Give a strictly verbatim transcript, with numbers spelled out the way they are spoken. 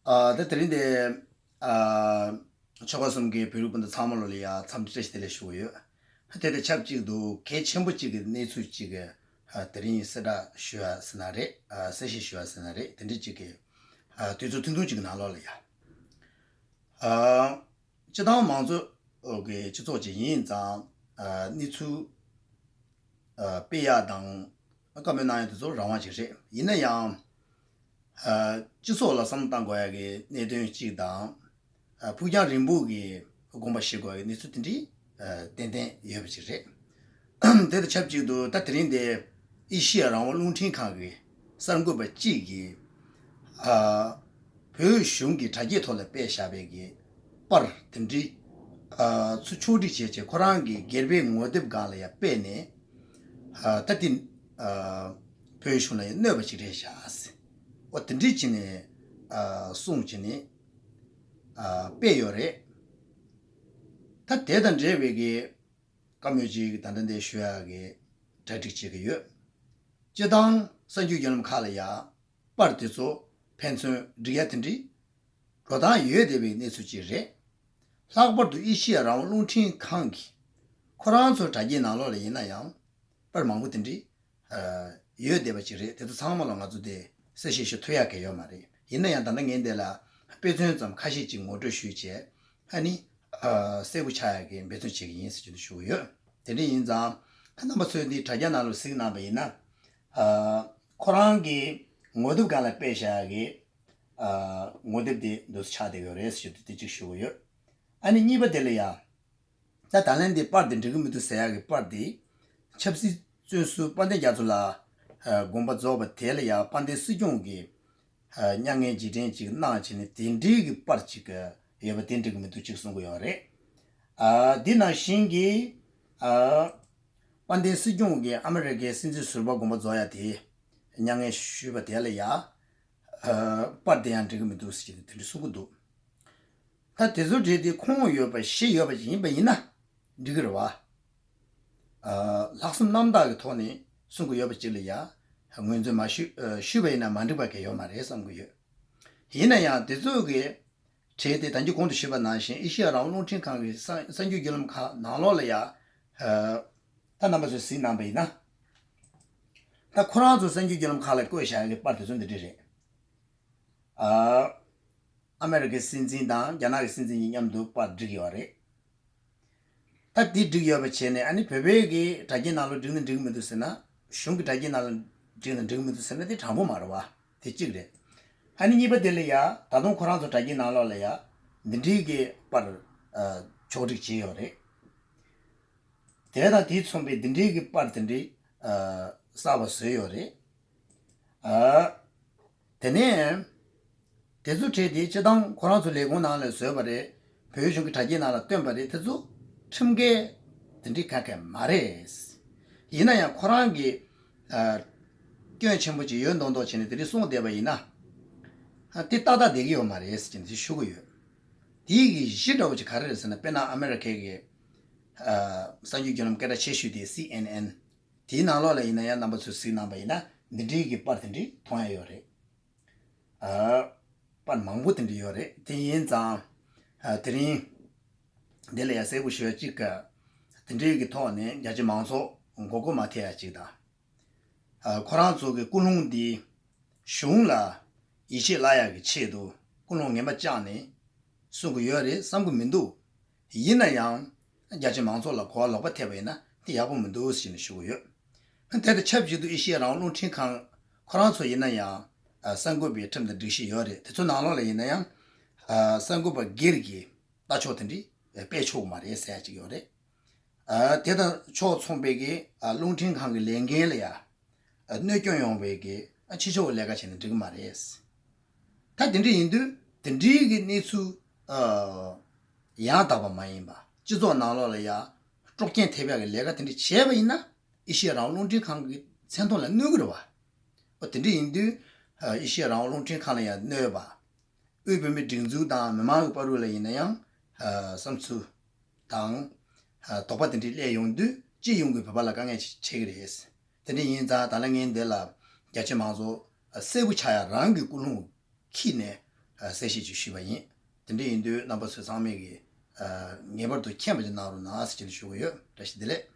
ཨ། ད་དེ་རིང་འདི། ཨ། ཆོལ་ཁ་གསུམ་གྱི་བོད་རིགས་སྤུན་ཟླ་ཚང་མ་ལོ་ལ་ཡ་འཚམས་འདྲི་བཀྲ་ཤིས་བདེ་ལེགས་ཞུ་གི་ཡོད། དེ་དང་ཆབས་ཅིག་ཏུ་གལ་ཆེན་པོ་གཅིག་གི་གནས་ཚུལ་གཅིག་གི། ཨ། དེ་རིང་གསལ་བསྒྲགས་ཞུ་ཡ་ཟེར་ན་རེད། ཨ། གསལ་བཤད་ཞུ་ཡ་ཟེར་ན་རེད། དེ་འདྲ་གཅིག་གི། ཨ། དུས་ཚོད་ཐུང་ཐུང་གཅིག་གི་ནང་ལོགས་ལ་ཡ། ཨ། སྤྱི་བཏང་མང་གཙོ་གི་སྤྱི་ཚོགས་ཅིག་ཡིན་ཙང་། ཨ། གནས་ཚུལ། ཨ། སྤེལ་ཡག་དང་བཀའ་མོལ་གནང་ཡག་དེ་ཚོ་རང་དབང་ཅིག་རེད། ཡིན་ན་ཡང་། ཨ། སྤྱི་ཚོགས་ལ་བསམ་བློ་གཏང་དགོས་ཡག་གི་གནད་དོན་གཅིག་དང་། ཨ། ཕུགས་རྒྱང་རིང་པོ་གི་དགོངས་པ་བཞེས་དགོས་ཡག་གི་གནས་ཚུལ་དེ་འདྲའི། ཨ། ཏན་ཏན་ཡོད་པ་ཅིག་རེད། དེ་དང་ཆབས་ཅིག་ཏུ་ད་དེ་རིང་འདི་ཨེ་ཤི་ཡ་རང་དབང་རླུང་འཕྲིན་ཁང་གི་གསར་འགོད་པ་གཅིག་གིས། ཨ། བོད་གཞུང་གི་དྲ་རྒྱའི་ཐོག་ལ་སྤེལ་བཞག་པའི་གི་པར་དེ་འདྲའི། ཨ། ཚུར་ཕྱོགས་སྒྲིག་བྱས་བྱས་ཁོ་རང་གི་སྒེར་པའི་ངོ་དེབ་སྒང་ལ་ཡང་སྤེལ་ནས། ཨ། ད་དེ། ཨ། བོད་གཞུང་ལ་ཡང་གནོད་པ་ཅིག་རེད་ཤག་ཟེར། འོ་དེ་འདྲའི་བྱས་ནས། ཨ། གསུངས་བྱས་ནས། ཨ། སྤེལ་ཡོད་རེད། ད་དེ་དང་འབྲེལ་བའི་གི་བཀའ་མོལ་ཅིག་ད་ལྟ་འདི་ཞུ་ཡག་གི་གྲ་སྒྲིག་བྱེད་ཀྱི་ཡོད། སྤྱི་བཏང་གསར་འགྱུར་བརྒྱུད་ལམ་ཁག་ལ་ཡང་པར་དེ་ཚོ་ཕན་ཚུན་སྒྲིག་ཡ་དེ་འདྲའི་འགྲོ་སྟངས་ཡོད་བསྡད་པའི་གནས་ཚུལ་ཅིག་རེད། ལྷག་པར་དུ་ཨེ་ཤི་ཡ་རང་དབང་རླུང་འཕྲིན་ཁང་གིས་ཁོ་རང་ཚོའི་དྲ་རྒྱའི་ནང་ལོགས་ལ་ཡིན་ན་ཡང་པར་མང་པོ་དེ་འདྲའི། ཨ། ཡོད་བསྡད་པ་ཅིག་རེད། དེ་ཚོ་ཚང་མ་ལ་ང་ཚོ་དེ་གསལ་བཤད་ཞུ་ཐུབ་ཡག་གི་ཡོད་མ་རེད། ཡིན་ན་ཡང་ད་ལྟ་ངས་འདི་ལ་དཔེ་མཚོན་ཙམ་ཁ་ཤས་ཅིག་ངོ་སྤྲོད་ཞུས་བྱས། ཨ་ནི། ཨ། གསལ་པོ་ཆགས་ཡག་གི་འབད་བརྩོན་བྱེད་ཀྱི་ཡིན་ཟེར་གྱི་འདུག་ཞུ་གི་ཡོད། དེ་འདྲ་ཡིན་ཙང་རྣམ་པ་ཚོས་འདི་དྲ་རྒྱ་ནང་ལ་གཟིགས་གནང་པ་ཡིན་ན། ཨ། ཁོ་རང་གི་ངོ་དེབ་སྒང་ལ་སྤེལ་བཞག་གི། ཨ། ངོ་དེབ་དེ་འདུག་སེ་ཆགས་བསྡད་ཡོད་རེད་ཟེར་གྱི་འདུག་དེ་གཅིག་ཞུ་གི་ཡོད། ཨ་ནི་གཉིས་པ་དེ་ལ་ཡ། ད་ད་ལན་འདི་པར་འདི་འགྲིག་གི་མི་འདུག་ཟེར་ཡག་གི་པར་འདི། ཆབ་སྲིད་བཙོན་ཟུར་དཔལ་ལྡན་རྒྱ་མཚོ་ལགས། ཨ། དགོངས་པ་རྫོགས་པ་དེ་ལ་ཡང་དཔལ་ལྡན་སྲིད་སྐྱོང་གིས། ཨ། མྱ་ངན་རྗེས་དྲན་ཅིག་གནང་བྱས་ནས་དེ་འདྲའི་གི་པར་ཅིག་ཡོད་པ་དེ་འགྲིག་གི་མི་འདུག་ཅིག་གསུང་གི་ཡོད་རེད། ཨ། འདི་ནང་བཞིན་གྱི། ཨ། དཔལ་ལྡན་སྲིད་སྐྱོང་གིས་ཨ་མི་རི་ཀའི་སྲིད་འཛིན་ཟུར་པ་དགོངས་པ་རྫོགས་ཡ་དེ། མྱ་ངན་ཞུས་པ་དེ་ལ་ཡ། ཨ། པར་དེ་ཡང་འགྲིག་གི་མི་འདུག་ཟེར་གྱི་དེ་འདྲ་གསུང་གི་འདུག་ད་དེ་ཚོ་གྲས་དེ་ཁུངས་ཡོད་པ་གཞི་ཡོད་པ་ཅིག་ཡིན་པ་ཡིན་ན་འགྲིག་གི་རེད་བ། ཨ། ལྷག་བསམ་རྣམ་དག་གི་ཐོག་ནས་གསུང་གི་ཡོད་པ་ཅིག་ལ་ཡ། ངོས་འཛིན་མ་ཞུ། ཨ། ཞུས་པ་ཡིན་ན་མ་འགྲིག་པ་གང་ཡོད་མ་རེད་བསམ་གི་ཡོད། ཡིན་ན་ཡང་དེ་ཚོ་གི་གྲས་དེ་ད་གིན་གོང་དུ་ཞུས་པ་ནང་བཞིན་ཨེ་ཤེ་ཡ་རང་དབང་རླུང་འཕྲིན་ཁང་གི་གསར་གསར་འགྱུར་བརྒྱུད་ལམ་ཁག་ནང་ལོགས་ལ་ཡ། ཨ། ད་རྣམ་པ་ཚོས་གཟིགས་གནང་པ་ཡིན་ན། ད་ཁོ་རང་ཚོ་གསར་འགྱུར་བརྒྱུད་ལམ་ཁག་ལ་བཀོད་བཞག་གི་པར་དེ་ཚོ་འདི་འདྲ་རེད། ཨ། ཨ་མེ་རི་ཀའི་སྲིད་འཛིན་དང་རྒྱ་ནག་གི་སྲིད་འཛིན་གཉིས་མཉམ་དུ་པར་བསྒྲིགས་ཡོད་རེད། ད་འདི་བསྒྲིགས་ཡོད་པ་བྱས་ནས་ཨ་ནི་བོད་པའི་གི་དྲ་རྒྱའི་ནང་ལ་བསྒྲིགས་ན་འགྲིག་གི་མི་འདུག་ཟེར་ན། གཞུང་གི་དྲ་རྒྱའི་ནང་ལ་བསྒྲིགས་ན་འགྲིག་གི་མི་འདུག་ཟེར་ན་དེ་དྲང་པོ་མ་རེད་བ། དེ་གཅིག་རེད། ཨ་ནི་གཉིས་པ་དེ་ལ་ཡ་ད་དུང་ཁོ་རང་ཚོ་དྲ་རྒྱའི་ནང་ལོགས་ལ་ཡ་འདི་འདྲའི་གི་པར། ཨ། ཕྱོགས་སྒྲིག་བྱས་ཡོད་རེད། དེ་དང་དེས་མཚོན་པའི་འདི་འདྲའི་གི་པར་དེ་འདྲའི། ཨ། གསར་པ་བཟོས་ཡོད་རེད། ཨ། དེ་ནས་དེ་ཚོ་གྲས་དེ་སྤྱི་བཏང་ཁོ་རང་ཚོ་ལས་ཁུངས་ནང་ལ་བཟོས་པ་རེད། བོད་གཞུང་གི་དྲ་རྒྱའི་ནང་ལ་བཏོན་པ་རེད། དེ་ཚོ་ཁྲིམས་འགལ་དེ་འདྲའི་ག་གེ་མ་རེད། ཡིན་ན་ཡང་ཁོ་རང་གི། ཨ། སྐྱོན་ཆེན་པོ་ཅིག་ཡོད་མདོག་མདོག་བྱས་ནས་དེ་འདྲའི་གསུངས་བསྡད་པ་ཡིན་ན། ཨ། དེ་ཏག་ཏག་བསྡད་ཀྱི་ཡོད་མ་རེད་ཟེར་གྱི་འདི་ཞུ་གི་ཡོད། དེའི་གི་གཞི་འདྲ་བོ་ཅིག་ག་རེ་རེད་ཟེར་ན། དཔེར་ན་ཨ་མེ་རི་ཁའི་གི། ཨ། གསར་འགྱུར་བརྒྱུད་ལམ་སྐད་གྲགས་ཆེ་ཤོས་དེ་སི་ཨེན་ཨེན། དེའི་ནང་ལོགས་ལ་ཡིན་ན་ཡང་རྣམ་པ་ཚོས་གཟིགས་གནང་པ་ཡིན་ན་འདི་འདྲའི་གི་པར་དེ་འདྲའི་མཐོང་ཡ་ཡོད་རེད། ཨ། པར་མང་པོ་དེ་འདྲ་ཡོད་རེད། དེ་ཡིན་ཙང་། ཨ། དེ་རིང་འདི་ལ་ཡ་གསལ་པོ་ཞུ་ཡ་གཅིག་ག། དེ་འདྲའི་གི་ཐོག་ནས་རྒྱ་ཆེ་མང་ཚོགས་མགོ་སྐོར་མ་ཐེབས་ཡ་གཅིག་དང་། ཨ། ཁོ་རང་ཚོ་གི་ཀུན་སློང་འདི་གཞུང་ལ་ཡིད་ཆེས་བརླག་ཡག་གི་ཆེད་དུ་ཀུན་སློང་ངན་པ་བཅངས་ནས་གསུང་གི་ཡོད་རེད་བསམ་གི་མི་འདུག་ཡིན་ན་ཡང་རྒྱ་ཆེ་མང་ཚོགས་ལ་གོ་བ་ལོག་པ་ཐེབས་པ་ཡིན་ན་དེ་ཡག་པོ་མི་འདུག་ཟེར་ནས་ཞུ་གི་ཡོད། དེ་དང་ཆབས་ཅིག་ཏུ་ཨེ་ཤེ་ཡ་རང་དབང་རླུང་འཕྲིན་ཁང་ཁོ་རང་ཚོ་ཡིན་ན་ཡང་། ཨ། གསར་འགོད་པའི་ཁྲིམས་དང་སྒྲིག་གཞི་ཡོད་རེད། དེ་ཚོ་ནང་ལོགས་ལ་ཡིན་ན་ཡང་། ཨ། གསར་འགོད་པ་སྒེར་གྱི་ལྟ་ཕྱོགས་དེ་འདྲ་སྤེལ་ཆོག་གི་མ་རེད་ཟེར་ཡ་ཅིག་ཡོད་རེད། ཨ། དེ་དང་ཕྱོགས་མཚུངས་པའི་གི། ཨ། རླུང་འཕྲིན་ཁང་གི་ལས་འགན་ལ་ཡ། ཨ། གནོད་སྐྱོན་ཡོང་བའི་གི། ཨ། ཕྱི་ཕྱོགས་ལས་ཀ་བྱས་ན་འགྲིག་གི་མ་རེད། ད་དེ་འདྲ་ཡིན་དུས་དེ་འདྲའི་གི་གནས་ཚུལ། ཨ། ཡང་དག་པ་མ་ཡིན་པ་སྤྱི་ཚོགས་ནང་ལོགས་ལ་ཡ་དཀྲོག་རྐྱེན་ཐེབས་ཡག་གི་ལས་ཀ་དེ་འདྲ་བྱས་པ་ཡིན་ན་ཨེ་ཤེ་ཡ་རང་དབང་རླུང་འཕྲིན་ཁང་གི་མཚན་མཐོང་ལ་གནོད་གི་རེད་བ། འོ་དེ་འདྲ་ཡིན་དུས། ཨ། ཨེ་ཤེ་ཡ་རང་དབང་རླུང་འཕྲིན་ཁང་ལ་ཡང་གནོད་པ། དབུས་བོད་མིའི་སྒྲིག་འཛུགས་དང་མི་མང་གི་བར་དུ་ལ་ཡིན་ན་ཡང་། ཨ། བསམ་ཚུལ་དང་། ཨ། དོགས་པ་དེ་འདྲ་སླེབས་ཡོང་དུས་སྤྱི་ཡོངས་ཀྱི་བོད་པ་ལ་དཀའ་ངལ་ཅིག་འཕྲད་ཀྱི་རེད། དེ་འདྲ་ཡིན་ཙང་ད་ལན་ངས་འདི་ལ་རྒྱ་ཆེ་མང་ཚོགས་གསལ་པོ་ཆགས་ཡ་རང་གི་ཀུན་སློང་འཁྱེར་ནས་ གསལ་བཤད་ཅིག་ཞུས་པ་ཡིན། དེ་འདྲ་ཡིན་དུས་རྣམ་པ་ཚོ་ཚང་མས་ཀྱིས་ངེས་པར་དུ་མཁྱེན་པ་ཅིག་གནང་རོགས་གནང་ཟེར་ཞུ་གི་ཡོད། བཀྲ་ཤིས་བདེ་ལེགས།